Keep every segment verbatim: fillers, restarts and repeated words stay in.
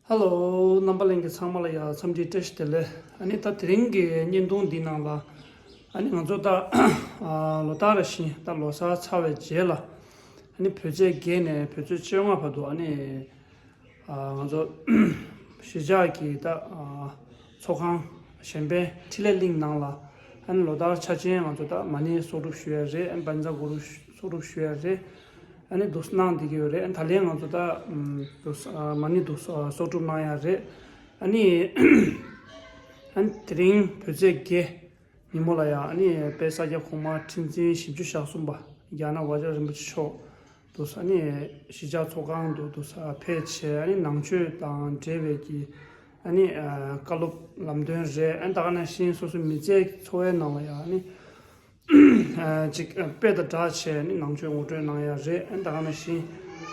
ཧེ་ལོ། རྣམ་པ་ལྷན་རྒྱས་ཚང་མ་ལ་ཡང་འཚམས་འདྲི་བཀྲ་ཤིས་བདེ་ལེགས། ཨ་ནི་ད་དེ་རིང་གི་བརྙན་ཐུང་འདི་ནང་ལ་ཨ་ནི་ང་ཚོ་ད་ལོ་ལྟར་བཞིན་ད་ལོ་གསར་ཚར་བའི་རྗེས་ལ་ཨ་ནི་བོད་ཚེས་བརྒྱད་ནས་བོད་ཚེས་བཅོ་ལྔ་བར་དུ་ཨ་ནི་ང་ཚོ་གཞིས་ཆགས་ཀྱི་ད་ཚོགས་ཁང་གཞན་ཕན་འཕྲིན་ལས་གླིང་ནང་ལ་ཨ་ནི་ལོ་ལྟར་ཆ་ཅན་ང་ཚོ་ད་མ་ཎི་གསོག་སྒྲུབ་ཞུ་ཡ་རེད། ཨ་ནི་བཛྲ་གུ་རུ་གསོག་སྒྲུབ་ཞུ་ཡ་རེད། ཨ་ནི་འདུག་གནང་བསྡད་ཀྱི་ཡོད་རེད། ཨ་ནི་ད་ལན་ང་ཚོ་ད་འདུག་མ་ཎི་འདུག་གསོག་སྒྲུབ་གནང་ཡ་རེད། ཨ་ནི་ཨ་ནི་དེ་རིང་བོད་ཚེས་བརྒྱད་ཉིན་མོ་ལ་ཡང་ཨ་ནི་དཔལ་ས་སྐྱ་གོང་མ་ཁྲི་འཛིན་བཞི་བཅུ་ཞེ་གསུམ་པ་རྒྱ་ནག་ཝ་ཇ་རིན་པོ་ཆེ་མཆོག་འདུག་ཨ་ནི་གཞིས་ཆགས་ཚོགས་ཁང་དུ་འདུག་ཕེབས་བྱས་ཨ་ནི་ནང་ཆོས་དང་འབྲེལ་བའི་གི་ཨ་ནི་བཀའ་སློབ་ལམ་སྟོན་རེད། ཨ་ནི་ད་ག་ནང་བཞིན་སོ་སོ་མི་ཚེའི་འཚོ་བའི་ནང་ལ་ཡང་ཨ་ནི་ཅིག་དཔེ་དང་སྦྲགས་བྱས་ནི་ནང་ཆོས་ངོ་སྤྲོད་གནང་ཡ་རེད། ཨ་ནི་ད་ག་ནང་བཞིན་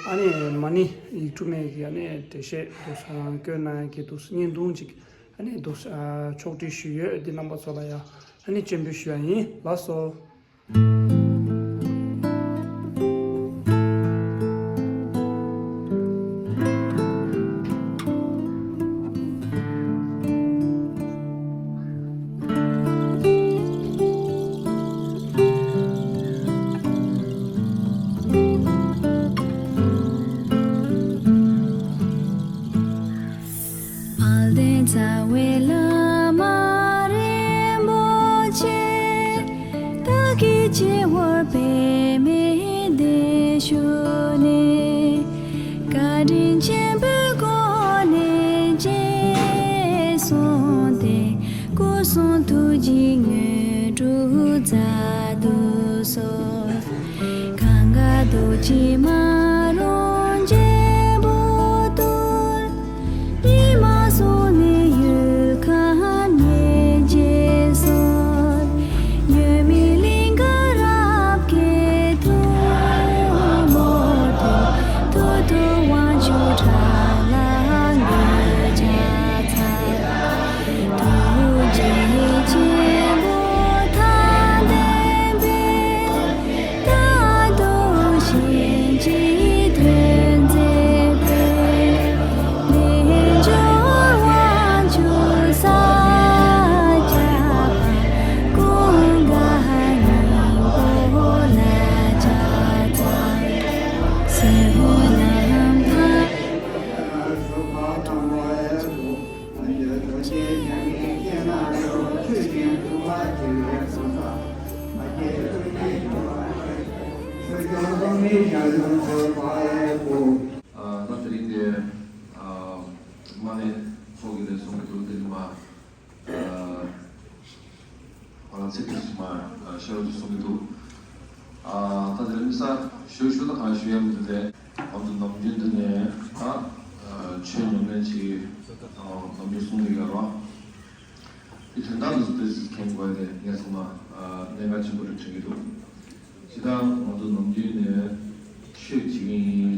ཨ་ནི་མ་ཎི་ཡིག་འབྲུ་མའི་གི་ཨ་ནི་འགྲེལ་བཤད་དུ་བསྐྱོན་གནང་ཡ་གི་དུ་བརྙན་ཐུང་ཅིག་ཨ་ནི་དུ་ཕྱོགས་སྒྲིག་ཞུས་ཡོད། འདི་རྣམ་པ་ཚོ་ལ་ཡ་ཨ་ནི་སྤྱན་འབུལ་ཞུ་ཡ་ཡིན། ལགས་སོ། དཔལ་ལྡན་རྩ་བའི་བླ་མ་རིན་པོ་ཆེ། བདག་གི་སྤྱི་བོར་པདྨའི་གདན་བཞུགས་ནས། བཀའ་དྲིན་ཆེན་པོའི་སྒོ་ནས་རྗེས་བཟུང་སྟེ། སྐུ་གསུང་ཐུགས་ཀྱི་དངོས་གྲུབ་སྩལ་དུ་གསོལ། གང་ག་རྡོ་རྗེ་མ་རུངས་རྒྱལ་པོ་བསྟོད། ཉི་མ་སོགས་ནས་ཡུལ་ཁམས་ཉེར་གཅིག་གསོལ། ཡོད་མེད་གླིང་ག་རབ་ཀྱི་ཐུན་མོང་དུ། ཐུགས་དང་དབང་ཕྱུག་ཁྲ་ལ་གནོད་བྱ་ཚ། ཐུགས་རྗེ་ཆེན་པོ་མཐའ་འདས་པའི། རྟག་ཏུ་གཤིན་རྗེའི་དོན་མཛད་པའི། རྣལ་འབྱོར་དབང་ཕྱུག་ས་སྐྱ་པ། ཀུན་དགའ་སྙིང་པོ་ལ་ཕྱག་འཚལ། བསོད་ནམས་འཕགས། ད་དེ་རིང་འདི་མ་ནས་ཚོགས་ཀྱི་ལས་གསུང་གི་འདུག་དེ་རིང་མ། ང་ཚིག་ཏུ་མ་ཤེས་རོགས་ཀྱིས་གསུང་གི་འདུག་ད་དེ་རིང་ས་ཞུ་ཞུ་ད་གང་ཞུ་ཡ་མི་འདུག་སྟེ། ང་ཚོ་ནམ་རྒྱུན་འདི་ནས་ད་ཆོས་ཉམས་ལེན་བྱེད་ཀྱི་ནམ་རྒྱུན་གསུང་གི་ཡོད་རོགས། དེ་དོན་དག་འདི་ཚོ་དེ་ཚོ་མཁྱེན་དགོས་ཏེ་ངས་ཚང་མ་གནད་འགག་ཆེན་པོ་རེད་དྲན་གྱི་འདུག་ཇི་ལྟར་ང་ཚོ་ནམ་རྒྱུན་ནས་ཆོས་བྱེད་ཀྱི་ཡིན།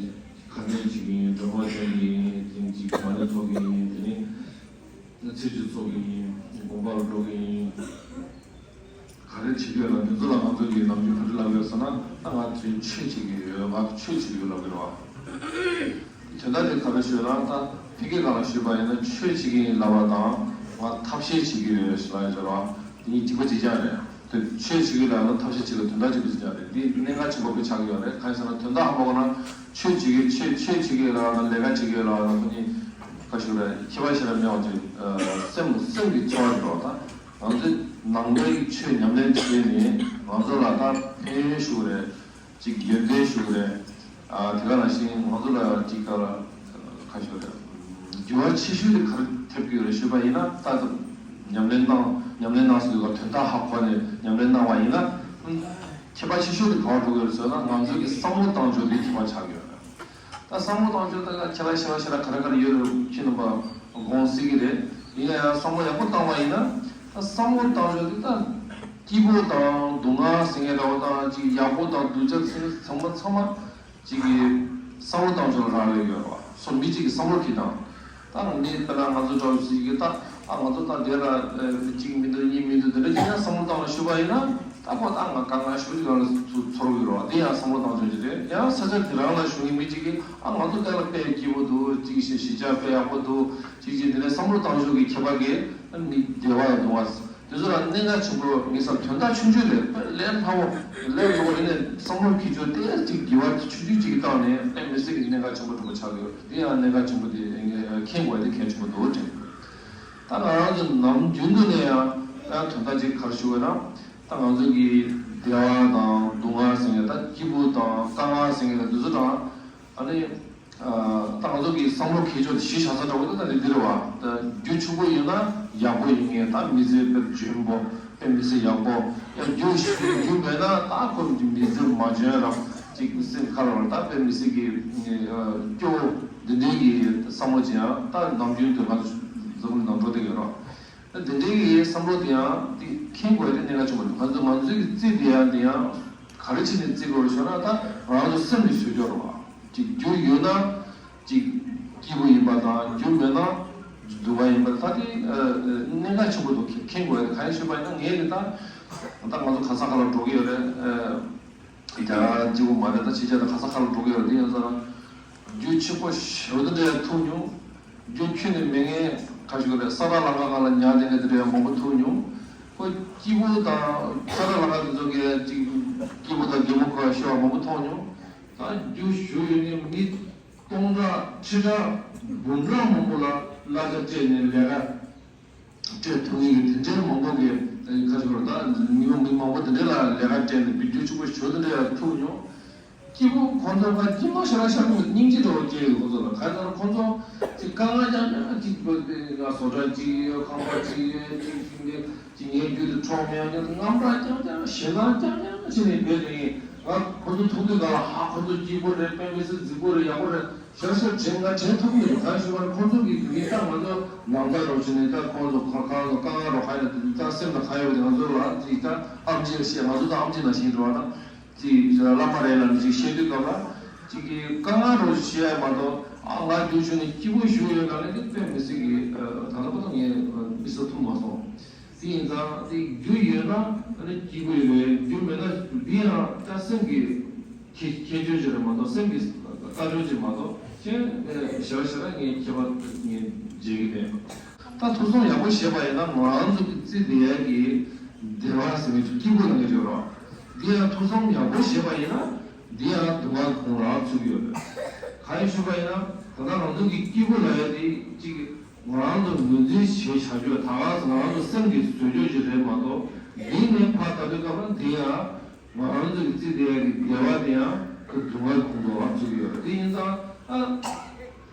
ཁ་འདོན་བྱེད་ཀྱི་ཡིན། སྒྲོལ་མ་སྟོན་གྱི་ཡིན། དེ་རིང་གཅིག་མ་ཎི་ཐོག་གི་ཡིན། དེ་རིང་ཚེས་བཅུ་ཚོགས་ཀྱི་ཡིན། དགོན་པ་ལ་འགྲོ་གི་ཡིན། ག་རེ་བྱེད་ཀྱི་ཡོད་ལ་འདི་ཚོ་ལ་ང་ཚོ་གིས་ནམ་རྒྱུན་ག་རེ་ལབ་ཡོད་ཟེར་ན། ད་ང་ཚོས་ཆོས་བྱེད་ཀྱི་ཡོད། ང་ཚོ་ཆོས་བྱེད་ཀྱི་ཡོད་ལབ་ཀྱི་རེད་བ། དོན་དག་དེ་ག་རེ་ཞུས་ན། ད་ཕ་གི་སྒང་ལ་ཞུས་པ་ཡིན་ན་ཆོས་བྱེད་ཀྱི་ཡིན་ལབ་པ་དང་ང་ཐབས་ཤེས་བྱེད་ཀྱི་ཡོད་ཞེས་ལབ་ཡོད་རེད་བ། དེ་གཉིས་གཅིག་པ་གཅིག་རྐྱང་རེད། དེ་ཆོས་བྱེད་ཀྱི་ལབ་ན་ཐབས་ཤེས་བྱེད་ཀྱི་དོན་དག་གཅིག་པ་གཅིག་རྐྱང་རེད། འདི་གནད་འགག་ཆེན་པོ་དཔེ་ཆགས་ཀྱི་ཡོད་རེད། གང་ཡིན་ཟེར་ན་དོན་དག་ཧ་མ་གོ་ན་ཆོས་བྱེད་ཀྱི་ཆོས་ཆོས་བྱེད་ཀྱི་ལབ་ན་ལས་ཀ་བྱེད་ཀྱི་ལབ་ན་ཁོ་གཉིས་ག་ཞུ་རེད། ཁྱད་པར་ཞེ་དྲག་མེད་པ་ཅིག་སེམས་སེམས་ཀྱི་ཚོར་བ་ཞིག་རེད་བ། ད་ང་ཚོའི་ནང་པའི་ཆོས་ཉམས་ལེན་བྱས་ནས་ང་ཚོ་ལ་ད་ཕན་ཡོན་ཞུ་རེད། ཅིག་ཡོན་ཏན་ཞུ་རེད། ཨ་དེ་ག་ནང་བཞིན་ང་ཚོ་ལ་ཅིག་ག་ལ་ཁ་ཤོར་རེད། འགྱུར་བ་ཆེ་ཤོས་དེ་ག་རེ་ཐེབས་ཀྱི་ཡོད་རེད་ཞུས་པ་ཡིན་ན། ད་ཉམས་ལེན་གནང་ཉམས་ལེན་གནང་སྲོལ་ཡོད་པ་དོན་དག་ཧ་གོ་ནས་ཉམས་ལེན་གནང་བ་ཡིན་ན། ཁྱད་པར་ཆེ་ཤོས་དེ་ག་པར་འགྲོ་གི་ཡོད་རེད་ཟེར་ན་ང་ཚོའི་གི་བསམ་བློ་བཏང་ཕྱོགས་དེ་ཁྱད་པར་ཆགས་ཀྱི་ཡོད་རེད། ད་བསམ་བློ་བཏང་ཕྱོགས་དེ་ལ་ཁྱད་པར་ཞེ་དྲག་ཞེ་དྲག་ག་རེ་ག་རེ་ཡོད་རེད། ཁྱེད་རྣམ་པ་དགོངས་སྲིད་ཀྱི་རེད། ཡིན་ན་ཡང་བསམ་བློ་ཡག་པོ་བཏང་བ་ཡིན་ན། ད་བསམ་བློ་བཏང་ཕྱོགས་དེ་ད་སྐྱིད་པོ་དང་སྡུག་བསྔལ་ཟེར་མཁན་འདྲ་བོ་དང་ཅིག་ཡག་པོ་དང་སྡུག་ཅག་ཟེར་མཁན་ཚང་མ་ཚང་མ་ཅིག་གི་བསམ་བློ་བཏང་ཕྱོགས་ལ་རག་ལས་ཡོད་རེད་བ། སོ་མི་གཅིག་གི་བསམ་བློ་གིས་དང་། ད་ང་ནི་དཔེར་ན་ང་ཚོ་འདྲ་བོ་ཞིག་གིས་ད་ཨ་ང་ཚོ་ད་དེ་ལ་གཅིག་མི་འདུག་གཉིས་མི་འདུག་དེ་འདྲ་ཅིག་ཡང་བསམ་བློ་བཏང་ལ་ཞུས་པ་ཡིན་ན། ད་ཁོ་ད་ང་དཀའ་ངལ་ཞེ་པོ་ཅིག་ལ་ཚོར་གྱི་རེད་བ། དེ་ཡང་བསམ་བློ་བཏང་ཆོག་ཅིག་རེད། ཡང་ས་ཆ་དེ་རང་ལ་བཞུགས་མཁན་མི་གཅིག་གིས་ཨ་ང་ཚོ་དེ་ལ་དཔེ་སྐྱིད་པོ་འདུག་ཅིག་བྱས། གཞིས་ཆགས་དཔེ་ཡག་པོ་འདུག་ཅིག་བྱས། དེ་ནས་བསམ་བློ་བཏང་ཕྱོགས་ཀྱི་ཁྱད་པར་གྱིས་ཨ་ནི་བདེ་བ་དང་སྡུག་བསྔལ་དེ་ཚོ་ལ་གནད་འགག་ཆེན་པོ་ངེད་ཚོ་དོན་དག་ཆུང་ཆུང་རེད། དཔེ་ལས་སླ་བོ་ལས་སླ་བོ་རེད། ནས་བསམ་བློ་འཁྱེར་ཕྱོགས་དེ་ཅིག་དགེ་བ་ཆུང་ཆུང་ཅིག་བཏང་ནས་དཔེ་མི་སྲིད་ཀྱི་གནད་འགག་ཆེན་པོ་འགྲོ་གི་ཆགས་ཀྱི་ཡོད། དེ་ཡང་གནད་འགག་ཆེན་པོ་དེ་མཁྱེན་དགོས་དེ་གལ་ཆེན་པོ་འདུག་དྲན། ད་ང་རང་ཚོ་ནམ་རྒྱུན་དུ་ནས་ཡང་ཡང་དོན་དག་ཅིག་ག་རེ་ཞུ་དགོས་ན། ད་ང་ཚོ་གི་བདེ་བ་དང་སྡུག་བསྔལ་ཟེར་མཁན། ད་སྐྱིད་པོ་དང་དཀའ་ངལ་ཟེར་མཁན་དེ་ཚོ་དང་། ཨ་ནི་ཨ་ད་ང་ཚོ་གི་བསམ་བློ་འཁྱེར་ཕྱོགས་དེ་གཞི་བཞག་ས་འདྲ་བོ་ད་ད་འདི་འདི་རེད་བ། ད་རྒྱུ་ཕྱུག་པོ་ཡོད་ན་ཡག་པོ་ཡིན་མཁན། ད་མི་ཚེ་དཔེ་འཇོན་པོ། དཔེ་མི་སྲིད་ཡག་པོ། ཡང་རྒྱུ་ཞིག་རྒྱུ་མེད་ན་ད་ཁོ་མི་ཚེ་མ་འཇོན་རབས་ཅིག་སེམས་ཁ་ལ་བ། ད་དཔེ་མི་སྲིད་ཀྱི་སྐྱོ་བོ་འདི་འདྲའི་གི་བསམ་བློ་ཅིག་ཡང་ད་ནམ་རྒྱུན་དུ་ང་ཚོ་འཛམ་བུ་གླིང་ནང་འགྲོ་བསྡད་ཡོད་རེད། ད་འདི་འདྲའི་གི་བསམ་བློ་དེ་ཡང་དེ་མཁྱེན་དགོས་དེ་གནད་འགག་ཆེན་པོ་རེད། ང་ཚོ་ང་ཚོའི་གི་རྩིས་དེ་ཡང་དེ་ཡང་ག་རེ་བྱས་ནས་རྩིས་དགོས་རེད་ཟེར་ན། ད་ང་ཚོ་སེམས་ཀྱི་བཟོ་བཅོས་རེད་བ། ཅིག་རྒྱུ་ཡོད་ན་ཅིག་སྐྱིད་པོ་ཡིན་པ་དང་། རྒྱུ་མེད་ན་སྡུག་པ་ཡིན་པ། ད་དེ་ཨ་གནད་འགག་ཆེན་པོ་འདུག་མཁྱེན་དགོས་ཡ་དེ། གང་ཡིན་ཞུས་པ་ཡིན་ན། ངས་ནི་ད་ད་ང་ཚོ་ག་ས་ག་ལ་འགྲོ་གི་ཡོད་རེད། ཨ་རྒྱ་གར་གཅིག་པོ་མ་རེད། ད་ཕྱི་རྒྱལ་དང་ག་ས་ག་ལ་འགྲོ་གི་ཡོད་རེད། དེ་ཡིན་ཙང་རྒྱུ་ཆེན་པོ་ཞེ་པོ་དེ་འདྲ་ཡང་ཐུག་མྱོང་། རྒྱུ་ཁྱོན་ནས་མེད་མཁན་ག་ཞིག་རེད། ས་ཐག་ལམ་ཁ་སྒང་ལ་ཉལ་བསྡད་མཁན་དེ་འདྲ་ཡང་མང་པོ་ཐུག་མྱོང་། ཁོ་སྐྱིད་པོ་དང་ས་ཐག་ལམ་ཁ་དེ་ཚོ་གི་ཅིག་སྐྱིད་པོ་དང་རྒན་མོ་ཁོ་ཤི་བ་མང་པོ་མཐོང་མྱོང་། ད་རྒྱུ་ཞུ་ཡོད་མཁན་མི་སྟོང་ཕྲག་ཁྲི་ཕྲག་འབུམ་ཕྲག་མང་པོ་ལ་གླ་ཆ་སྤྲད་ནས་ལས་ཀ་སྤྲད་ཐུབ་མཁན་གྱི་དེ་འདྲའི་མང་པོ་གི་ཁ་ཤོར། ད་མི་མང་མི་མང་པོ་དེ་འདྲ་ལ་ལས་ཀ་སྤྲད་ནས་བེད་སྤྱོད་ཆོག་པོ་ཞུ་དེ་འདྲ་ཡང་ཐུག་མྱོང་། སྐྱིད་པོ་ཁོང་ཚོ་ཁ་སྐྱིད་མ་ཤར་ཤར་དུ་སྙིང་རྗེ་འདྲ་བོ་སྐྱེ་ཡོད། ཁོང་ཚོ་ལ་ག་ཡིན་ན་ཁོང་ཚོ་ཅིག་དཀའ་ངལ་རྐྱང་རྐྱང་ཅིག་བཟོ་གྲྭ་གཅིག་ཡོད། ཁང་པ་གཅིག་ཡོད། ཅིག་ཅིག་ནས་ཅིག་ངའི་རྒྱུད་དུ་འཕྲོག་མེད་ཡང་ཅིག་དངངས་སྐྲག་རྐྱང་རྐྱང་ཞེད་སྣང་རྐྱང་རྐྱང་བྱས་ནས་བསྡད་ནས། ང་ཁོང་ཚོ་ཐུག་དུས་ག་ལ་ཧ། ཁོང་ཚོ་སྐྱིད་པོ་རེད། དཔེ་མི་སྲིད་རྫིག་པོ་རེད། ཡག་པོ་རེད། ཤར་ཤར་དྲན། ང་དྲན་ཐུབ་ཀྱི་མི་འདུག་གང་ཞུ་བ་ན་ཁོང་ཚོ་གི་མི་ད་ང་ཚོ་ནང་ཚ་རོགས་བྱས་ནས། ད་ཁོང་ཚོ་ཁ་ཁ་ཚོ་དཀའ་ངལ་རོགས་ཁ་ཡོད་དེ། ད་སེམས་ལ་ཁ་ཡོད་དེ། ང་ཚོ་ལ་ཅིག་ད་ཨམ་ཆི་བཤད། ང་ཚོ་ད་ཨམ་ཆི་ནང་བཞིན་འགྲོ་བ་ན་ཅིག་བླ་མ་རེད་ལབ་ནས་ཅིག་བཤད་དུས་སྐབས་ལ་ཅིག་གི་དཀའ་ངལ་རོགས་བཤད་ཡ་མ་གཏོགས། ཨ་ང་རྒྱུ་ཞུ་ནས་སྐྱིད་པོ་བཞུགས་ཡོད་ག་ལབ་དེ་དཔེ་མི་སྲིད་ཀྱི། ད་ལྟ་བར་དུ་ངས་མི་ཟེར་ཐུབ་མ་སོང་། དེ་ཡིན་ཙང་དེ་རྒྱུ་ཡོད་ན་ཨ་ནི་སྐྱིད་པོ་ཡོད་རེད། རྒྱུ་མེད་ན་འདི་ཡང་ད་སེམས་ཀྱི་ཁྱད་ཁྱད་ཆོས་ཅིག་རེད་མ་གཏོགས། སེམས་ཀྱི་ལྟ་གྲུབ་ཅིག་མ་གཏོགས། ཁྱེད་ཞེ་དྲག་ཞེ་དྲག་ངས་ཁྱད་པར་ངས་འཇལ་གྱི་མེད། ད་ཐུགས་བསམ་ཡག་པོ་བཞེས་པ་ཡིན་ན་ང་རང་ཚོ་གི་རྩིས་དེ་ཡ་གི་བདེ་བ་ཟེར་མཁན་ཅིག་སྐྱིད་པོ་ལ་ངེས་ཡོད་རོགས། འདི་ཡང་ཐུགས་བསམ་ཡག་པོ་བཞེས་པ་ཡིན་ན་འདི་ཡང་སྡུག་བསྔལ་ཁོང་རང་ཚུད་ཀྱི་ཡོད་རེད། གང་ཡིན་ཞུས་པ་ཡིན་ན་ད་ལྟ་ང་ཚོ་གི་སྐྱིད་པོ་ལ་ཡ་དེ་གཅིག་གི་ང་རང་ཚོ་ངོས་འཛིན་བྱེད་བྱ་རྒྱུ། ད་ག་ང་རང་ཚོ་སེམས་ཀྱི་བཟོ་བཅོས་ཅིག་རེད་མ་གཏོགས། འདི་ནས་ཕར་ལྟ་དུས་སྐབས་ལ་འདི་ཡང་ང་རང་ཚོ་གི་རྩིས་དེ་ཡ་གི་བདེ་བ་དེ་ཡང་ཁོ་སྡུག་བསྔལ་ཁོང་ཁྲོ་ལ་ཚུད་ཀྱི་ཡོད་རེད། དེ་ཡིན་ཙང་ཨ་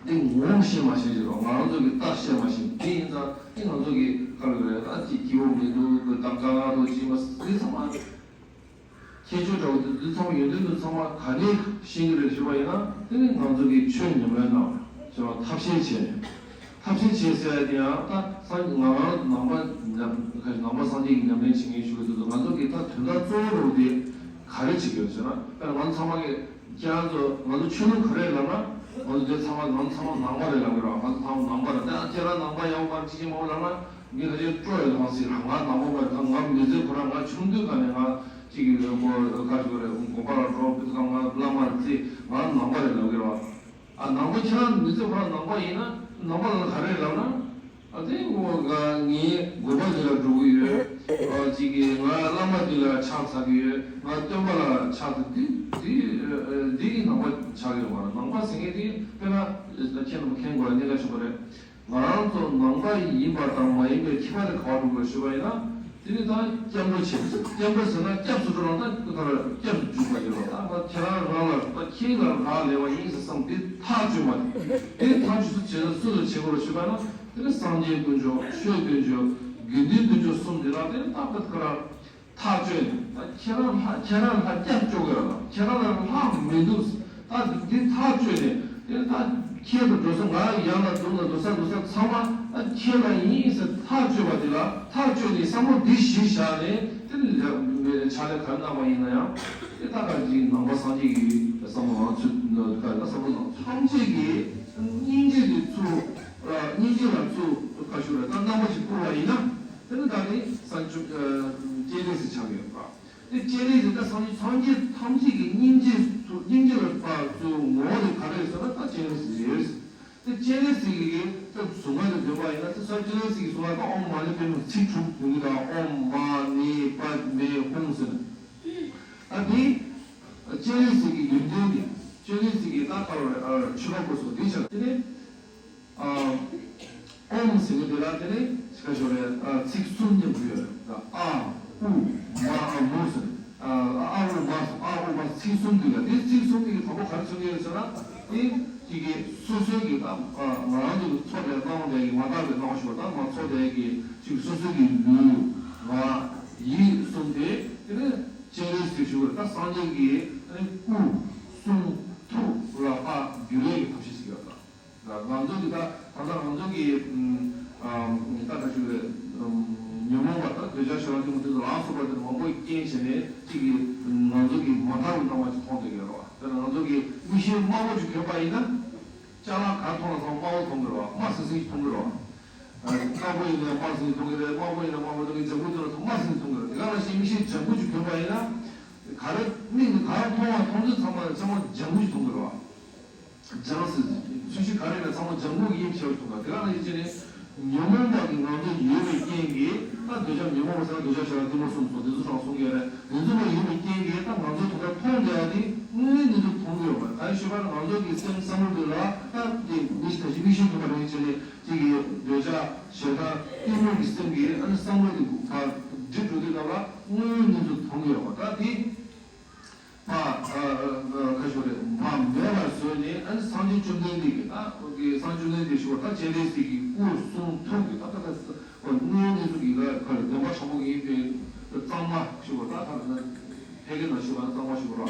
འདི་ངོ་ཤེས་མ་ཤེས་ཅིག་རོགས། ང་རང་ཚོ་གི་ལྟ་ཤེས་མ་ཤེས། དེ་ཡིན་ཙང་འདི་ང་ཚོ་གི་ག་རེ་རེད། ཨ་ཅིག་སྐྱིད་པོ་མི་འདུག་གི་དང་དཀའ་ངལ་འདུག་ཅིག་མ་འདི་ཚང་མ། ཁྱད་ཆོས་འདྲ་བོ་དེ་འདི་ཚང་མ་ཡོན་ཏན་འདི་ཚང་མ་ག་ནས་ཤེས་ཀྱི་རེད་ཞུས་པ་ཡིན་ན། དེ་ནི་ང་ཚོ་གི་ཆོས་ཉམས་ལེན་ནང་ཞེས་པ་ཐབས་ཤེས་བྱས་ནས། ཐབས་ཤེས་བྱས་ཟེར་ཡ་དེ་ཡང་ད་སངས་ང་རང་ནང་པ་ཉམས་ཁ་ནང་པ་སངས་རྒྱས་ཀྱི་ཉམས་ལེན་བྱེད་མཁན་ཞུ་གི་འདུག་ང་ཚོ་གི་ད་དོན་དག་གཙོ་བོ་རུ་དེ་ག་རེ་བྱེད་ཀྱི་ཡོད་ཟེར་ན། དཔེར་ན་ང་ཚོ་ཚང་མ་གི་ཁྱེད་རང་ཚོ་ང་ཚོ་ཆོས་ལུགས་ག་རེ་ལབ་ན། ང་ཚོ་དེ་ཚང་མ་ང་ཚོ་ཚང་མ་ནང་པ་རེད་ལབ་ཀྱི་རེད། ང་ཚོ་ཚང་མ་ནང་པ་རེད། ད་ཁྱེད་རང་ནང་པ་ཡོང་བར་ཅི་ཅི་མ་འོ་ལབ་ན། མི་ཁ་ཤས་སྤྲོ་ཡོད་ལང་སྲིད་རང་ང་ནང་པ་མ་རེད། ང་མི་ཚེ་ཁོ་རང་ང་ཆུང་དུས་ག་ནས་ང་གཅིག་གི་ཁོ་ཁ་ཞིག་རེད། དགོན་པ་ལ་འགྲོ་བུ་ཁ་ང་བླ་མར་བརྩི། ང་ནང་པ་རེད་ལབ་ཀྱི་རེད་བ། ཨ་ནང་པ་ཁྱེད་རང་མི་ཚེ་ཁོ་རང་ནང་པ་ཡིན་ན་ནང་པ་ལ་ག་རེ་ལབ་ན། ཨ་དེ་ངོ་ང་ངའི་དགོན་པ་འདི་ལ་འགྲོ་གི་ཡོད། ཨ་གཅིག་གི་ང་བླ་མ་འདི་ལ་ཕྱག་འཚལ་གི་ཡོད། ང་སྟོན་པ་ལ་ཕྱག་འཚལ། འདི་འདི་འདི་གི་ནང་པ་ཆགས་ཀྱི་ཡོད་མ་རེད། ནང་པ་ཟེར་མཁན་དེ་དཔེར་ན་ཁྱེད་རྣམས་མཁྱེན་དགོས་གནད་འགག་ཆེན་པོ་རེད། ང་རང་ཚོ་ནང་པ་ཡིན་པ་དང་མ་ཡིན་པའི་ཁྱད་པར་དེ་ག་པར་འགྲོ་དགོས་ཞུས་པ་ཡིན་ན། དེ་ནི་ད་སྐྱབས་འགྲོ་བྱེད། སྐྱབས་འགྲོ་ཟེར་ན་སྐྱབས་སུ་འགྲོ་རང་ད་ཁོ་ཐག་སྐྱབས་སུ་འཇུག་པ་ཡིན་རོགས། ད་ང་ཁྱེད་རང་རང་ལ་ད་ཁྱེད་ལ་རག་ལས་པ་ཡིན་ཟེར་བསམ་འདི་ཐག་གཅོད་མ་དེ། དེ་ཐག་གཅོད་སུ་བྱེད་ན་སུ་ལ་བྱེད་དགོས་རོགས་ཞུས་པ་ན། དེ་ནི་སངས་རྒྱས་དཀོན་མཆོག་ཆོས་དཀོན་མཆོག་དགེ་འདུན་དཀོན་མཆོག་གསུམ་འདི་ལ་དེ་ནི་ད་ཁོ་ཐག་རང་ཐག་གཅོད་ནས། ད་ཁྱེད་རང་ལྷ་ཁྱེད་རང་ལྷ་སྐྱབས་བཅོལ་དགོས་ར། ད་ཁྱེད་རང་ལ་ལྷ་མི་འདུག་ད་འདི་ཐག་གཅོད་ནས། དེ་ད་ཁྱེད་དང་འགྲོ་ས་ང་ཡང་ལ་འདུག་ལ་འགྲོ་ས་འགྲོ་ས་ཚང་མ་ད་ཁྱེད་ལ་ཡིན་ཟེར་ཐག་གཅོད་པ་དེ་ལ་ཐག་གཅོད་ནས་བསམ་བློ་འདི་གཞི་བཞག་ནས། དེ་ནི་ཕྱག་ལས་ག་རེ་གནང་བ་ཡིན་ན་ཡང་། དེ་ད་ག་ཅིག་ནང་པ་སངས་རྒྱས་ཀྱི་བསམ་བློ་ང་ཚོས་ག་ད་བསམ་བློ་ནང་ཐམས་ཅད་ཀྱིས་སྙིང་རྗེ་དེ་ཚུར་སྙིང་རྗེ་ལ་ཚུར་བཀའ་ཤོག་རེ་ད་རྣམ་པ་ཞིག་བསྐུར་བ་ཡིན་ན། དེ་ནི་ད་ནི་སངས་རྒྱས་བཅོམ་ལྡན་འདས་སུ་ཆགས་ཡོད་པ། སྤྱན་རས་གཟིགས་ད་སངས་རྒྱས་སངས་རྒྱས་ཐམས་ཅད་ཀྱི་སྙིང་རྗེ་སྙིང་རྗེ་ལ་ཕར་ཚུར་ངོ་བོ་དེ་ག་རེ་ཟེར་ན་ད་སྤྱན་རས་གཟིགས་རེད། དེ་སྤྱན་རས་གཟིགས་ཀྱི་ད་གཟུངས་སྔགས་དེ་འདོན་པ་ཡིན་ན་དེ་སངས་སྤྱན་རས་གཟིགས་ཀྱི་གཟུངས་སྔགས་ད་ཨོཾ་མ་ཎི་པདྨེ་ཚིག་དྲུག་འདོན་གྱི་ད་ཨོཾ་མ་ཎི་པདྨེ་ཧཱུྃ་ཟེར་ན། ཨ་དེ་སྤྱན་རས་གཟིགས་ཀྱི་ཡོན་ཏན་དེ་སྤྱན་རས་གཟིགས་ཀྱི་ད་ཁ་བ་ཆོས་པ་སྐོར་སོགས་དེ་ཆ་དེ་ནས། ཨོཾ་ཟེར་གྱི་དེ་ལ་དེ་ནས་ཅི་ག་ཞོར་རེ་ཚིག་གསུམ་མཉམ་དུ་ཡོད་རེད། ཨ་ཨུ་མ་ཨ་མུ་ཟེར། ཨ་ཨུ་མ་ཨ་ཨུ་མ་ཚིག་གསུམ་དེ་ལ་དེ་ཚིག་གསུམ་དེ་གི་དང་པོ་ག་རེ་མཚོན་གྱི་ཡོད་ཟེར་ན། དེ་གཅིག་གི་སོ་སོའི་གི་ད་ང་རང་ཚོ་གི་ཚོགས་དེ་སྣང་བ་དེ་གི་མ་དག་པའི་སྣང་བ་ཞིག་དང་མ་ཚོགས་དེ་གི་གཅིག་སོ་སོའི་གི་ལུས་ངག་ཡིད་གསུམ་དེ་དེ་ནས་སྤྱན་རས་གཟིགས་ཞུ་བར་ད་སངས་རྒྱས་ཀྱི་སྐུ་གསུང་ཐུགས་ལ་ཕར་བསྒྱུར་ཡས་ཀྱི་ཐབས་ཤེས་ཤིག་ཡོད་ད། ང་ཚོ་གི་ད་ད་ལྟ་ང་ཚོ་གི་ད་ག་ཞུ་རེད། ཉོན་མོངས་པ་ད་འདོད་ཆགས་ཞེ་སྡང་གཏི་མུག་དེ་ཚོ་ལ་སོགས་པ་དེ་མང་པོ་རྐྱེན་བྱས་ནས་གཅིག་གི་ང་ཚོ་གི་མ་དག་པའི་སྣང་བ་ཅིག་མཐོང་བསྡད་ཡོད་རེད་བ། དཔེར་ན་ང་ཚོ་གི་མིག་ཤེལ་དམར་པོ་ཅིག་གྱོན་པ་ཡིན་ན་ཅ་ལག་ག་མཐོང་ལ་མཐོང་དམར་པོ་མཐོང་གི་རེད་བ། དམར་སིང་སིང་ཞིག་མཐོང་གི་རེད་བ། དཀར་པོ་ཡིན་ན་དམར་སིང་མཐོང་གི་རེད། དམར་པོ་ཡིན་ན་དམར་པོ་མཐོང་གི། ལྗང་གུ་མཐོང་ན་དམར་སིང་མཐོང་གི་རེད། དེ་ག་ནང་བཞིན་མིག་ཤེལ་ལྗང་གུ་ཅིག་གྱོན་པ་ཡིན་ན་ག་རེ་མིག་ནི་ག་རེ་མཐོང་བ་མཐོང་ཚུལ་ཚང་མ་ཚང་མ་ལྗང་གུ་ཅིག་མཐོང་གི་རེད་བ། ལྗང་ཟེར་ཚུལ་གཞི་ག་རེ་ཡིན་ན་ཚང་མ་ལྗང་གུ་ཡིན་ཞེས་པ་མཐོང་གི་རེད། དེ་ག་ནང་བཞིན་བྱས་ནས་ཉོན་མོངས་པ་གི་ང་ཚོ་ཡོད་པའི་རྐྱེན་གྱིས་ད་འདོད་ཆགས་ཉོན་མོངས་པ་ཟེར་ན་འདོད་ཆགས་ཞེ་སྡང་གཏི་མུག་གསུམ་སོགས་དེ་ཚོ་ཚང་མ་གསུང་གི་རེད། དེ་ཚོ་མ་ཡོད་པའི་རྐྱེན་གྱིས་ད་ང་ཚོ་ད་ལྟ་མཐོང་བསྡད་ཡ་དེ་དངོས་གནས་དངོས་སུ་མཐོང་གི་ཡོད་མ་རེད། གང་ཡིན་ཞུས་པ་ན་ང་ཚོ་གི་སེམས་བསམ་བློ་འདི་ལ་ད་དེ་མི་ཞིག་ད་ཅི་མིག་ཤེལ་གྱོན་པ་རེད་བྱས་ནས་གཅིག་གི་འདོད་ཆགས་ཞེ་སྡང་གཏི་མུག་གི་སེམས་ཀྱི་ཨ་ནི་བསམ་བློ་དེ་ཕར་འགྲིབ་འགྲོ་དུས་སྐབས་ལ་དངོས་གནས་དངོས་སུ་མཐོང་གི་ཡོད་མ་རེད། ད་དེ་ཕར་ཁ་ཤོར་རེད། ཕར་མེད་པར་བཟོས་ནས་ཨ་ནི་སངས་རྒྱས་བཅོམ་ལྡན་འདས་ཀྱི་ད་ཁོ་གི་སངས་བཅོམ་ལྡན་འདས་ཞུ་བ་ད་སྤྱན་རས་གཟིགས་ཀྱི་སྐུ་གསུང་ཐུགས་ཀྱི་ད་ད་ད་དངོས་གནས་སུ་གི་ད་ཁ་ལ་བདེན་པ་ཆེན་པོ་ཡིན་པའི་གཙང་མ་ཞུ་བ་ད་ད་ད་ཕལ་སྐད་ནང་ཞུ་བ་ན་གཙང་མ་ཞུ་བ་ར།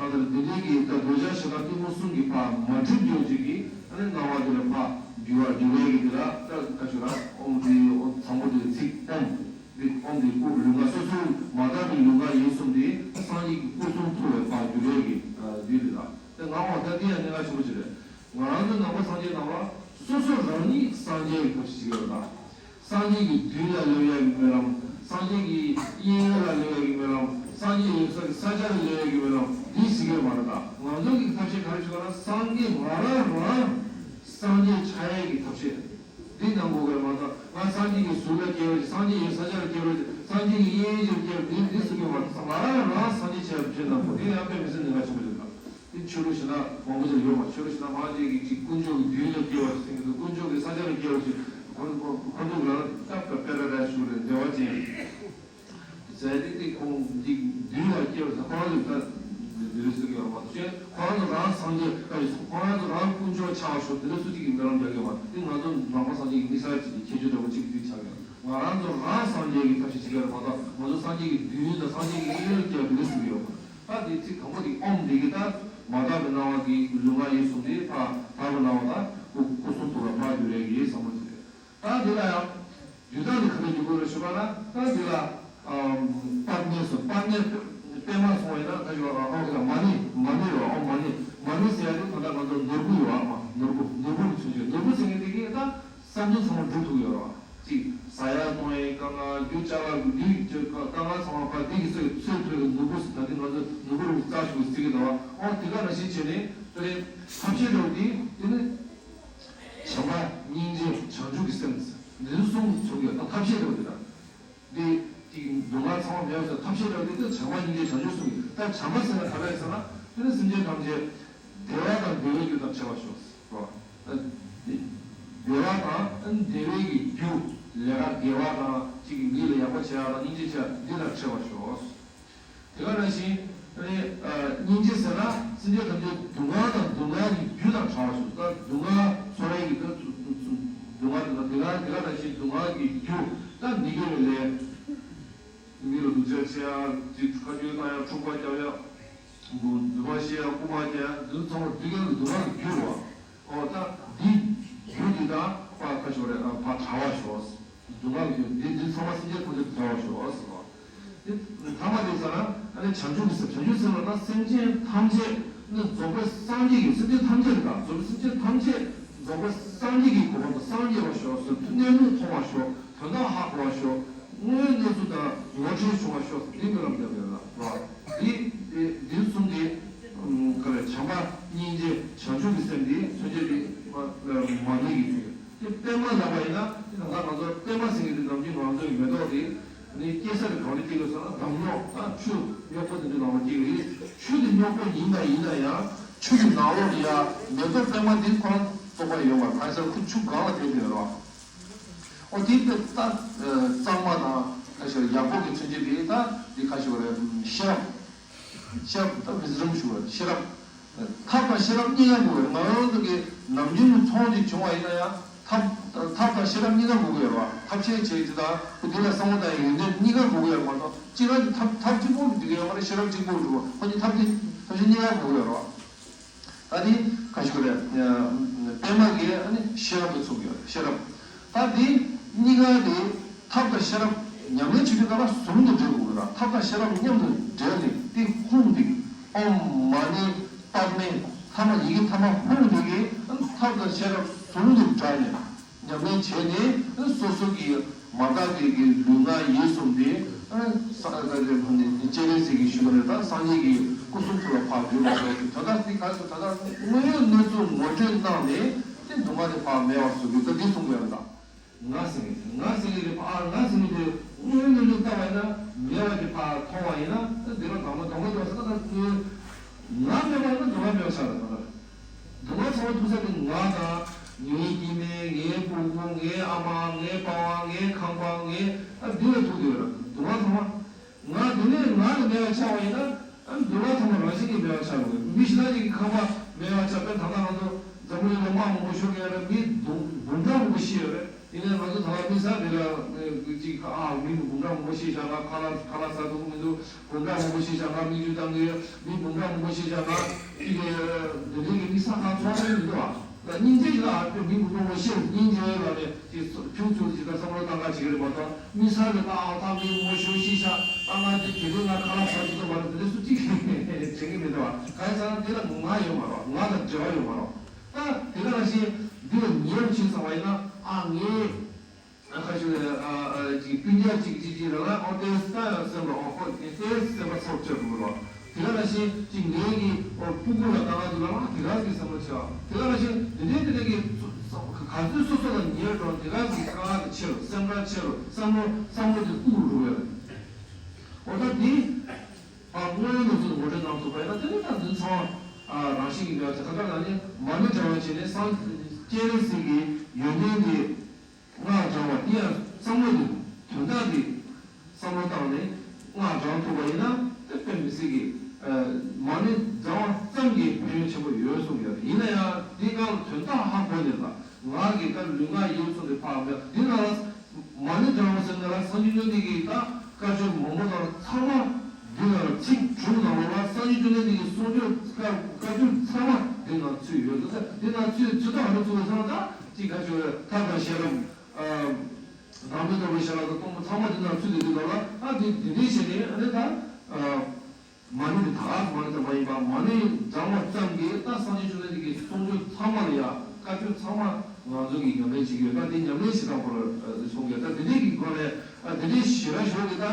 ད་ད་དེ་འདྲའི་གི་ད་འདོད་ཆགས་ཞེ་སྡང་གཏི་མུག་གསུམ་གྱི་ཕར་མ་འགྲིབ་འགྲོ་ཅིག་གི་ཨ་ནི་སྣང་བ་དེ་ལ་ཕར་འགྱུར་བ་འགྱུར་བའི་གི་དེ་ལ་ད་ཁ་ཤོར་ར་ཨོཾ་དེ་ཨོ་དང་པོ་དེ་ཚིག་ཨོཾ། འདི་ཨོཾ་འདི་སྐུ་ལུས་ངག་སོ་སོའི་མ་དག་པའི་ལུས་ངག་ཡིད་གསུམ་འདི་སངས་རྒྱས་ཀྱི་སྐུ་གསུང་ཐུགས་ལ་ཕར་འགྱུར་བའི་གི་འདི་རེད་ལ། དེ་ངག་འོང་ད་འདི་ཡང་གནད་འགག་ཆེན་པོ་ཅིག་རེད། ང་རང་ཚོ་ནང་པ་སངས་རྒྱས་ནང་ལ་སོ་སོ་རང་ཉིད་སངས་རྒྱས་ཀྱི་ཐབས་ཤེས་བྱེད་ཀྱི་ཡོད་ལ། སངས་རྒྱས་ཀྱི་མདུན་ལ་སླེབས་ཡག་གི་སྨོན་ལམ། སངས་རྒྱས་ཀྱི་གཡས་གཡོན་ལ་སླེབས་ཡག་གི་སྨོན་ལམ། སངས་རྒྱས་ཡོད་ས་ཀྱི་ས་ཆ་ལ་སླེབས་ཡག་གི་སྨོན་ལམ་འདི་ཞིག་ཡོད་མ་རེད་ད། ང་ཚོ་གི་ཐབས་ཤེས་ག་རེ་བྱེད་ཀྱི་ཡོད་ལ་སངས་རྒྱས་ང་རང་རང་སངས་རྒྱས་ཆགས་ཡག་གི་ཐབས་ཤེས། འདི་གནང་དགོས་པས་མ་གཏོགས་ང་སངས་རྒྱས་ཀྱི་གཟུགས་ལ་སྐྱེ་བ་ཅིག་སངས་རྒྱས་ཡོད་ས་ཆ་ལ་སྐྱེ་བ་ཅིག་སངས་རྒྱས་ཀྱི་གཡས་གཡོན་ཅིག་སྐྱེ་བ་འདི་འདི་སུ་སྐྱེ་བ་ང་རང་རང་སངས་རྒྱས་ཆགས་པའི་ཆེད་གནང་དགོས། འདི་ཡང་དཔེ་མི་སྲིད་གནད་འགག་ཆེན་པོ་ཞིག་དང་། འདི་ཆོས་ལུགས་ཞེ་དྲག་མང་པོ་ཅིག་ཡོད་པ། ཆོས་ལུགས་ཞེ་དྲག་མང་ཅིག་གིས་ཅིག་དཀོན་མཆོག་གི་མདུན་ལ་སྐྱེ་བ་ཅིག་ཟེར་གྱི་འདུག་དཀོན་མཆོག་གི་ས་ཆ་ལ་སྐྱེ་བ་ཅིག་ཁོ་ཁོ་ཚོ་ལ་སྐབས་དང་དཔེ་ར་ར་ཞུ་རེད་བདེ་བ་ཅན། ཟེར་ཏེ་དེ་ཁོང་འདི་མདུན་ལ་སྐྱེ་བ་ཟེར་ཁོ་རང་ཚོ་ད་འདི་འདི་རེད་ཟེར་གྱི་ཡོད་མ་གཏོགས་ཁོ་རང་ཚོ་རང་སངས་རྒྱས་ཁོ་རང་ཚོ་རང་དཀོན་མཆོག་ཆགས་ཤོག་དེ་འདྲ་སུ་གཅིག་གིས་སྨོན་ལམ་རྒྱག་གི་ཡོད་མ་རེད། དེ་ང་ཚོ་ནང་པ་སངས་རྒྱས་ཀྱི་དམིགས་བསལ་གྱི་ཁྱད་ཆོས་འདྲ་པོ་གཅིག་འདི་ཆགས་ཡོད། ང་རང་ཚོ་རང་སངས་རྒྱས་ཀྱི་ཐབས་ཤེས་བྱེད་ཀྱི་ཡོད་མ་གཏོགས་ང་ཚོ་སངས་རྒྱས་ཀྱི་མདུན་དང་སངས་རྒྱས་ཀྱི་གཡས་གཡོན་ལ་སྐྱེ་བ་དེ་འདྲ་ཟེར་གྱི་ཡོད་མ་རེད། ད་དེ་ཚིག་དང་པོ་དེ་ཨོཾ་འདི་གི་ད་མ་དག་པའི་སྣང་བ་གི་ལུས་ངག་ཡིད་གསུམ་དེ་ཕར་དག་པའི་སྣང་བ་དང་སྐུ་སྐུ་གསུང་ཐུགས་ལ་ཕར་འགྱུར་ཡས་ཀྱི་བསམ་བློ་དེ་རེད། ད་འདི་ལ་ཡང་། རྒྱུ་དག་ནི་ག་འདྲ་འགྱུར་དགོས་རེད་ཞུ་བ་ན་ད་འདི་ལ། པདྨེ་སོ་པདྨེ་པདྨ་སོང་བ་ཡིན་ན་ད་ཞུ་བ་ཨོ་ཁ་མ་ཎི་མ་ཎི་རེད་བ། ཨོ་མ་ཎི་མ་ཎི་ཟེར་ཡ་དེ་ད་ལྟ་ང་ཚོ་ནོར་བུ་ཡོད་བ། ཨ་མ་ནོར་བུ་ནོར་བུ་གི་མཚོན་བྱེད་ནོར་བུ་ཟེར་མཁན་དེ་གིས་ད་བསམ་དོན་ཚང་མ་འགྲུབ་ཐུབ་ཡོད་རེད་བ། གཅིག་ཟ་ཡ་འཐུང་ཡའི་དཀའ་ངལ་རྒྱུ་ཅ་ལག་རྒྱུ་དཀའ་ངལ་ཚང་མ་ཕར་འདི་གི་ཚོད་ཚོད་ཐུབ་ཀྱི་ནོར་བུ་ཟེར་ད་འདི་ང་ཚོ་ནོར་བུ་རུ་རྩ་ཞུ་གི་ཟེར་གི་འདུག་བ། ཨོ་དེ་ག་ནང་བཞིན་བྱས་ནས་དེ་རེད་ཐབས་ཤེས་འདྲ་བོ་དེ་དེ་ནི། བྱམས་པ་སྙིང་རྗེ་བྱང་ཆུབ་ཀྱི་སེམས་འདི་ཚོ་གསུམ་ཚུགས་ཡོད་ད་ཐབས་ཤེས་རེད་བ། དེ་དང་འདི་དེ་སྡུག་བསྔལ་ཚང་མ་མེད་པ་ཟེར་ཐབས་ཤེས་རེད་བ། དེ་དེ་བྱམས་པ་སྙིང་རྗེ་བྱང་ཆུབ་གསུམ་ཡོད་ད། བྱམས་པ་ཟེར་ན་ག་རེ་ཟེར་ན་དེ་ནི་སེམས་ཅན་ཐམས་ཅད་བདེ་བ་དང་བདེ་བའི་རྒྱུ་དང་བྲལ་བར་ཤོག་རོ། བདེ་བ་དང་བདེ་བའི་གི་རྒྱུ་ལས་ཀ་དགེ་བ་དང་གཅིག་གི་མི་ལ་ཡག་པོ་བྱེད་ཡག་དང་སྙིང་རྗེ་བྱེད་ཡག་འདི་དང་བྲལ་བར་ཤོག་དེ་ག་ནང་བཞིན་ཨ་ནི་སྙིང་རྗེ་ཟེར་ན་སེམས་ཅན་ཐམས་ཅད་སྡུག་བསྔལ་དང་སྡུག་བསྔལ་གྱི་རྒྱུ་དང་བྲལ་བར་ཤོག་ད་སྡུག་བསྔལ་ཚོར་བའི་གི་ད་སྡུག་བསྔལ་དེ་དང་དེ་ག་དེ་ག་ནང་བཞིན་སྡུག་བསྔལ་གྱི་རྒྱུ་ད་མི་དགེ་བའི་ལས། མི་ལ་སྡུག་ཅག་བྱེད་ཡ་ཅིག་ཁ་རྒྱུན་བཏང་ཡ་འཁྲུག་པ་རྒྱག་ཡ་རྫུན་མ་བཤད་ཡ་རྐུ་མ་རྒྱག་ཡ་འདི་ཚོ་ཚང་མ་སྡུག་བསྔལ་གྱི་སྡུག་བསྔལ་གྱི་རྒྱུ་རེད་བ། ཨོ་ད་འདི་རྒྱུ་འདི་དང་ཕར་ཁ་ཤོར་རེད་ཕར་བྲལ་བར་ཤོག་སྡུག་བསྔལ་གྱི་རྒྱུ་འདི་འདི་ཚང་མ་སེམས་ཅན་ཐམས་ཅད་དུ་བྲལ་བར་ཤོག་ཟེར་བ། འདི་ཐ་མ་དེ་ཟེར་ན་ཨ་ནི་བྱང་ཆུབ་ཀྱི་སེམས་བྱང་ཆུབ་སེམས་ལ་ད་སེམས་ཅན་ཐམས་ཅད་ནི་རྫོགས་པའི་སངས་རྒྱས་ཀྱི་སེམས་ཅན་ཐམས་ཅད་ལ་ད་རྫོགས་པའི་སེམས་ཅན་ཐམས་ཅད་རྫོགས་པའི་སངས་རྒྱས་ཀྱི་གོ་འཕང་དུ་སངས་རྒྱས་པར་ཤོག་ཟེར་གནས་ལུགས་མཐོང་བར་ཤོག་དོན་དག་ཧ་གོ་བར་ཤོག་དངོས་གནས་ཚུལ་དང་ངོ་འཕྲད་བྱུང་བར་ཤོག་འདི་སྨོན་ལམ་རྒྱབ་ཡོད་ལ་རོ། ལབ་པ་ཡིན་ན་དེ་ད་ལྟ་ང་ཚོ་པད་མ་ཟེར་གྱི་དེ་ནམ་རྒྱུན་ང་ཚོ་ཡི་མེ་ཏོག་དེ་ནི་སྐྱེ་ས་དེ་གང་ལ་སྐྱེ་དགོས་ཟེར་ན་འདམ་རྙོག་དང་ཆུ་རྙོག་པོ་དེ་འདྲའི་ནང་ལ་སྐྱེ་གི་རེད། ཆུ་དེ་རྙོག་པོ་ཡིན་པ་ཡིན་ན་ཡང་ཆུ་གི་ནང་ལོགས་ལ་ཡ་མེ་ཏོག་པད་མ་དེ་ཁོ་རང་རྟོགས་པ་ཡོད་པ་གང་ཡིན་ཟེར་ཁོ་ཆུ་སྒང་ལ་བསྡད་དེ་ཡོད་རེད་བ། ཨོ་དེ་དཔེ་ལྟ་གཙང་མ་དང་ཁ་ཤས་ཡག་པོ་གི་མཚོན་བྱེད་དེ་ད་དེ་ཁ་ཤས་རེད། ཤེས་རབ། ཤེས་རབ་ད་ཝི་སི་ཌམ་ཞུ་བ་ཤེས་རབ། ཐབས་དང་ཤེས་རབ་གཉིས་ཀ་དགོས་པས་ང་རང་ཚོ་གི་ནམ་རྒྱུན་གྱི་ཚོང་ཅིག་བྱུང་བ་ཡིན་ན་ཡང་ཐབས་ཐབས་དང་ཤེས་རབ་གཉིས་ཀ་དགོས་ཀྱི་ཡོད་རེད་བ། ཐབས་ཤེས་བྱེད་ཀྱི་དང་ཁོ་དེ་ལ་བསམ་བློ་བཏང་ཡི་ཡོན་ཏན་གཉིས་ཀ་དགོས་ཀྱི་ཡོད་མ་གཏོགས་གཅིག་རང་གི་ཐབས་ཐབས་གཅིག་པོ་གི་འགྲིག་གི་ཡོད་མ་རེད། ཤེས་རབ་གཅིག་པོ་འགྲིག་གོ་ཁོ་གཉིས་ཐབས་གཉིས་ཐབས་ཤེས་གཉིས་ཀ་དགོས་ཀྱི་ཡོད་རེད་བ། ད་དེ་ག་ཞུ་རེད། པད་མ་གི་ཨ་ནི་ཤེས་རབ་ཏུ་ཚུགས་ཡོད་ཤེས་རབ། ད་དེ་གཉིས་ཀ་དེ་ཐབས་དང་ཤེས་རབ་ཉམས་ལེན་བྱེད་དུས་སྐབས་ལ་ཟུང་དུ་འབྲེལ་དགོས་ལ། ཐབས་དང་ཤེས་རབ་མཉམ་དུ་འབྲེལ་ནས་དེ་ཧཱུྃ་དེ་ཨོཾ་མ་ཎི་པདྨེ་ཐ་མ་ཡི་གེ་ཐ་མ་ཧཱུྃ་དེ་གིས་ཐབས་དང་ཤེས་རབ་ཟུང་དུ་འབྲེལ་ནས། ཉམས་ལེན་བྱས་ནས་སོ་སོ་གི་མ་དག་པའི་གི་ལུས་ངག་ཡིད་གསུམ་དེ་ས་ཨ་ནི་སྤྱན་རས་གཟིགས་ཀྱི་ཞུ་བ་རེད། ད་སངས་རྒྱས་ཀྱི་སྐུ་གསུང་ཐུགས་ལ་ཕར་འདུས་པ་སོགས་ཀྱི་དོན་དག་དེ་ག་ཚོད་ད་ལྟ་དངོས་ཡོད་གནས་ཚུལ་ངོ་སྤྲོད་གནང་ནས་དེ་སྡུག་བསྔལ་དེ་ཕར་མེད་པར་བཟོ་རྒྱུ་ད་འདི་གསུང་གི་ཡོད་རེད། ད་ང་ཟེར་མཁན་ང་ཟེར་མཁན་དེ་ཕར་ང་ཟེར་མཁན་དེ་དངོས་ཡོད་གནས་ཚུལ་ལྟ་བ་ཡིན་ན་མེད་པ་དེ་ཕར་མཐོང་བ་ཡིན་ན་ད་འདི་ལ་དང་པོ་དང་པོ་དེ་བ་ས་ད་ད་དངོས་ཡོད། ང་མེད་པ་ན་སྡུག་བསྔལ་མེད་པ་ཆགས་རེད་ད་ལྟ། སྡུག་བསྔལ་ཚང་མ་ཐུག་ས་དེ་ང་དང་ངའི་སྐྱེ་དམན་ངའི་སྤོ་བོ་ངའི་ཨ་མ་ངའི་པ་ཕ་ངའི་ཁང་པ་ངའི་ཨ་འདི་ལ་ཐུག་དེ་ཡོད་རེད་སྡུག་བསྔལ་ཚང་མ། ང་དེ་ནས་ང་ལ་མེད་པ་ཆགས་པ་ཡིན་ན་ཨ་སྡུག་བསྔལ་ཚང་མ་རང་བཞིན་གྱིས་མེད་པ་ཆགས་དགོས། མི་གཞན་དག་ཅིག་གི་ཁང་པ་མེད་པ་ཆགས་པས་ད་ལྟ་ང་ཚོ་འཛམ་བུ་གླིང་ལ་དམག་མང་པོ་ཤོར་གྱི་ཡོད་རེད། མི་འབུམ་ཕྲག་མང་པོ་ཤི་ཡོད་རེད། དེ་ནས་ང་ཚོ་ད་ལྟ་དམིགས་བསལ་དེ་ལ་ཅིག་ཨ་མི་འབུམ་ཕྲག་མང་པོ་ཤི་བཞག་ན་ཁ་ལག་ཁ་ལག་ཟ་ཐུབ་ཀྱི་མི་འདུག་འབུམ་ཕྲག་མང་པོ་ཤི་བཞག་ན་མིག་ཆུ་བཏང་གི་ཡོད། མི་འབུམ་ཕྲག་མང་པོ་ཤི་བཞག་ན་ཅིག་འདི་འདྲའི་གི་དམིགས་བསལ་ཁག་ཚོགས་མི་འདུག་ཨ། ད་སྙིང་རྗེ་ཞིག་ལ་ཨ་མི་འབུམ་ཕྲག་མང་པོ་ཤི་སྙིང་རྗེ་ལ་ནས་ཅིག་ཕྱུག་ཚུལ་ཅིག་ད་བསམ་བློ་བཏང་ག་བྱེད་ཀྱི་རེད་མ་གཏོགས་དམིགས་བསལ་གི་ད་ཨ་ད་མི་མང་པོ་ཤི་ཤི་བཞག་ད་ང་འདི་དེ་རིང་ང་ཁ་ལག་ཟ་ཐུབ་ཀྱི་མ་རེད། འདི་འདྲ་སུ་གཅིག་དྲན་གི་མི་འདུག་ཨ། གང་ཡིན་ཟེར་ན་དེ་ལ་ང་ཡོད་མ་རེད། ང་དང་འབྲེལ་བ་ཡོད་མ་རེད། ད་དེ་ག་ནང་བཞིན་འདི་ལ་ཉེ་བ་ཕྱིན་ཚར་བ་ཡིན་ན་ཨ་ངས། ཨ་ཁ་ཤས་ཨ་ཨ་ཅིག་སྤུན་ཀྱག་ཅིག་ཅིག་ཅིག་རང་ལ་ཨོ་ཏེ་ས་ཡ་སེམས་ལ་ཨོ་ཁོ་ཏེ་ཏེ་སེམས་པ་ཚོར་ཆོག་གི་རོ། དེ་ག་ནང་བཞིན་ཅིག་ངེད་ཀྱི་ཨོ་སྤུ་གུ་ལ་ད་ག་དུ་ལ་ཨ་དེ་ག་གི་སེམས་པ་ཆགས། དེ་ག་ནང་བཞིན་དེ་འདྲའི་དེ་འདྲའི་གི་ག་ཚོད་སོ་སོ་ལ་ཉེ་རུ་འགྲོ་དེ་ག་གི་དཀའ་ངལ་དེ་ཆེ་རུ་སེམས་ཁྲལ་ཆེ་རུ་བསམ་བློ་བསམ་བློ་དེ་སྐུ་རུ་འགྲོ་བས། ཨོ་ད་འདི་ཨ་དངོས་ཡོད་གནས་ཚུལ་ངོ་སྤྲོད་གནང་ཐུབ་པ་ཡིན་ན་དེ་ནི་ད་འདི་ཚང་མ་རང་བཞིན་གྱི་མེད་པ་དེ་ཁ་ཁ་ན་ནི་མ་ཎི་བགྲང་བ་བྱས་ནས་སངས་རྒྱས་རིགས་སྲས་ཀྱི་ཡོན་ཏན་དེ། སྔགས་བགྲང་བ་དེ་ཡང་བསམ་བློ་དེ་དོན་དག་དེ་བསམ་བློ་བཏང་ནས་སྔགས་བགྲང་ཐུབ་པ་ཡིན་ན་དེ་དཔེ་མི་སྲིད་ཀྱི་མ་ཎི་བགྲང་བ་ཙམ་གྱིས་ཕན་ཡོན་ཆེན་པོ་ཡོད་གསུངས་ཡོད། ཡིན་ན་ཡང་འདི་སྔགས་དོན་དག་ཧ་གོ་ནས་ལ་ངག་གི་ད་ལུས་ངག་ཡིད་གསུམ་དེ་ཕར་མེད་འདི་ན་ལ་མ་ཎི་བགྲང་བ་ཟེར་ན་ལ་སངས་རྒྱས་བཅོམ་ལྡན་འདས་ཀྱིས་ད་བཀའ་ཆོས་མང་པོ་དང་ཚང་མ་འདི་ན་ལ་ཚིག་དྲུག་ནང་ལ་ལ་སངས་རྒྱས་བཅོམ་ལྡན་འདས་ཀྱི་གསུང་ཆོས་བཀའ་བཀའ་ཆོས་ཚང་མ་འདི་ན་ཚུད་ཡོད་འདུག་ཟེར། འདི་ན་ཚུད་ཚུད་ད་ཧ་ལུ་ཚུད་པ་ཟེར་ན་ད། ཅིག་ག་ཅོ་ཐབས་དང་ཤེས་རབ། ཨ་དང་པོའི་རྟོགས་པའི་ཤེས་རབ་དང་སྟོང་པ་ཚང་མ་འདི་ན་ཚུད་དེ་འདུག་ལ། ཨ་དེ་དེ་འདྲའི་བྱས་ནས་ཨ་ནི་ད་ཨ་མ་ཎི་དེ་ད་ག་མ་ཎི་ཙམ་མ་ཡིན་པ་མ་ཎི་བགྲང་བ་ཙམ་གྱིས་ད་སངས་རྒྱས་བཅོམ་ལྡན་འདས་ཀྱི་གསུང་ཆོས་ཚང་མ་ལ་ཡ་བཀའ་ཆོས་ཚང་མ་ང་ཚོ་གིས་ཉམས་ལེན་བྱེད་ཀྱི་ཡོད། ད་དེ་ཉམས་ལེན་བྱེད་སྟངས་སྐོར་ལ་གསུང་གི་ཡོད། ད་དེ་འདྲའི་གི་སྒོ་ནས་ཨ་དེ་འདྲའི་ཞེ་དྲག་ཞོག་གི་ད་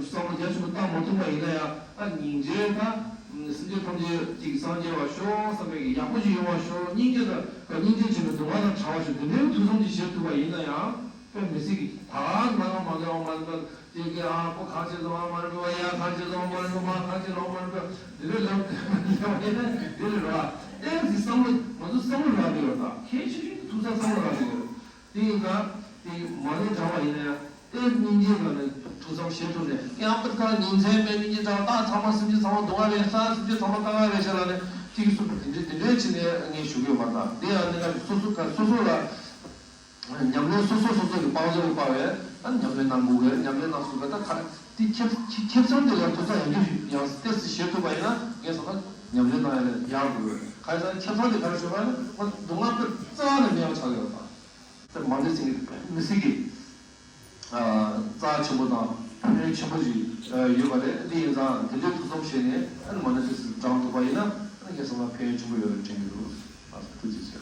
བསམ་བློ་རྒྱ་ཆེན་པོ་བཏང་མ་ཐུབ་པ་ཡིན་ན་ཡང་ཨ་སྙིང་རྗེ་ད། སེམས་ཅན་ཐམས་ཅད་ཅིག་སངས་རྒྱས་པ་ཤོག་བསམ་པའི་གི་ཡག་པོ་ཅིག་ཡོང་བ་ཤོག་སྙིང་རྗེ་དང་སྙིང་རྗེ་ཆེན་པོའི་སྡུག་བསྔལ་དང་བྲལ་བ་ཤོག་དེ་འདྲའི་ཐུགས་བསམ་ཅིག་བཞེས་ཐུབ་པ་ཡིན་ན་ཡང་དཔེ་མི་སྲིད་ཀྱི་ད་མ་ང་མ་ང་མ་ང་ཅིག་གི་ཨ་ཁོ་གང་བྱས་སོང་ཨ་མ་རེད་པ། ཡ་གང་བྱས་སོང་མ་རེད་པ། མ་གང་བྱས་སོང་མ་རེད་པ། དེ་འདྲའི་ལབ་ལབ་ཡིན་ན་དེ་རེད་ར། ཨེ་ཙི་བསམ་བློ་ང་ཚོ་བསམ་བློ་རག་གི་ཡོད་ད། ཁྱད་ཆོས་ཤིག་ཐུགས་བསམ་བསམ་བློ་རག་གི་ཡོད། དེ་ཡིན་ཙང་དེ་མ་ཎི་བགྲང་བ་ཡིན་ན་ཡང་། ཨེ་སྙིང་རྗེ་དང་ནི་ཐུགས་བསམ་བཞེས་ཐུབ་ནས་ཡང་པར་ཁ་ཉིན་མཚན་མེད་སྙིང་རྗེ་དང་ད་ཚང་མ་སེམས་ཅན་ཚང་མ་སྡུག་བསྔལ་རེད་ས་སེམས་ཅན་ཚང་མ་དཀའ་ངལ་རེད་ཤག་ལ་ནི་ཐིག་གསུམ་དེ་འདྲའི་དེ་འདྲའི་ཕྱིན་ནས་ངས་ཞུ་གི་ཡོད་མ་རེད། ད་དེ་ཡང་ནི་ང་སོ་སོ་ག་སོ་སོ་ལ་ཉམས་ལེན་སོ་སོ་སོ་སོ་གི་བང་མཛོད་ལ་སྤར་བས་ཨ་ཉམས་ལེན་གནང་དགོས་གི་ཉམས་ལེན་གནང་སོང་གི་ད་ག་རེ་དེ་ཁེབས་ཁེབས་ཚང་དེ་ལ་ཐུགས་བསམ་ཡང་རྒྱུ་ཡང་ཏོག་ཙམ་བཞེས་ཐུབ་པ་ཡིན་ན་ངས་བསམ་ན་ཉམས་ལེན་གནང་ཡ་ལ་ཡག་དགོས་གི་ག་རེ་ཟེར་ན་ཁེབས་ཚང་དེ་ག་རེ་ཞུ་བ་ཡིན་ན་སྡུག་བསྔལ་དཔེ་རྩ་བ་ནས་མེད་པ་ཆགས་ཡོད་ད། དེ་མ་འདི་ཚིག་མི་སྲིད་ཀྱི། རྩ་ཆེན་པོ་དང་ཕན་ཡོན་ཆེན་པོ་ཞིག་ཡོད་པ་རེད། འདི་ཡིན་ཙང་དེ་འདྲའི་ཐུགས་བསམ་བཞེས་ནས་ཨ་ནི་མ་ཎི་ཏོག་ཙམ་བགྲང་ཐུབ་པ་ཡིན་ན་ཨ་ནི་ངས་བསམ་ན་ཕན་ཡོན་ཆེན་པོ་ཡོད་རེད་དྲན་གྱི་འདུག་ཨ་ཐུགས་རྗེ་ཆེ།